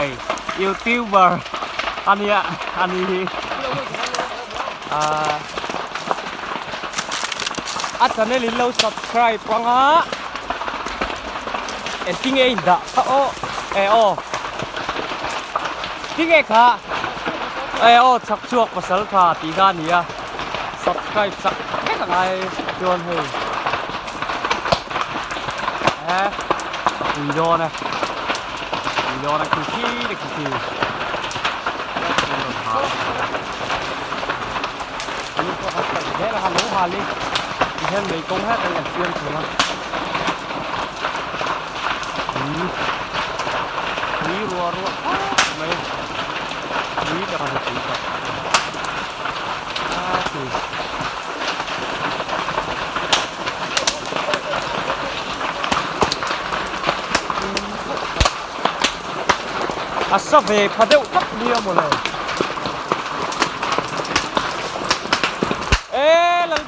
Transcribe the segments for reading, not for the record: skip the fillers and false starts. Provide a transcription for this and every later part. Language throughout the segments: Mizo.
Hei youtuber ania ani hi ah a channel in lo subscribe anga engtin nge a in dah kha aw eh aw tinge kha eh aw chhak chhuak pasal tha tih kha a ni a subscribe sak vek a ngai chuan hei eh a pui dawn e pui dawn e khi khi te khi khi lo hal i tihian lei kawng hetah hian an siam thung a tui tui ruah ruah khawp mai tui tak a ni tui tak a tui. A sa ve pha deuh tlat nia mawle. E lal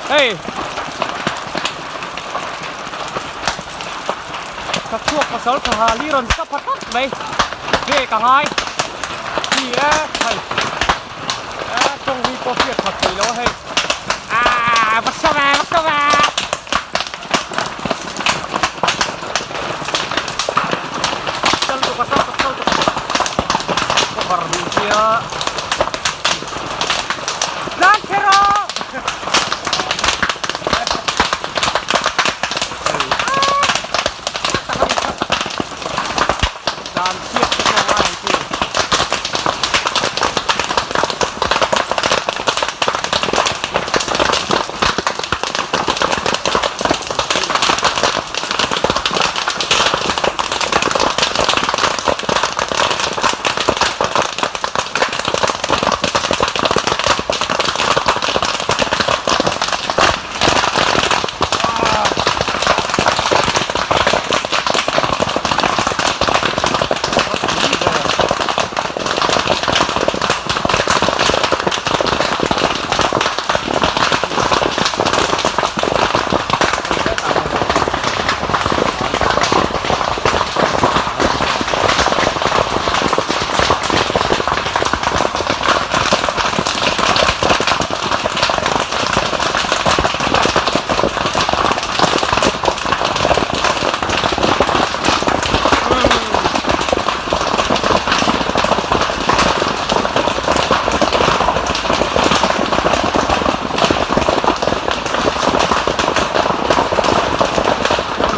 hei ka chhuak pasal tha ha li rawn sa pha tlat mai ve ka ngai chi e hei e tawng hi pawh hriat that theih lo a hei a va sa ve va sa ve.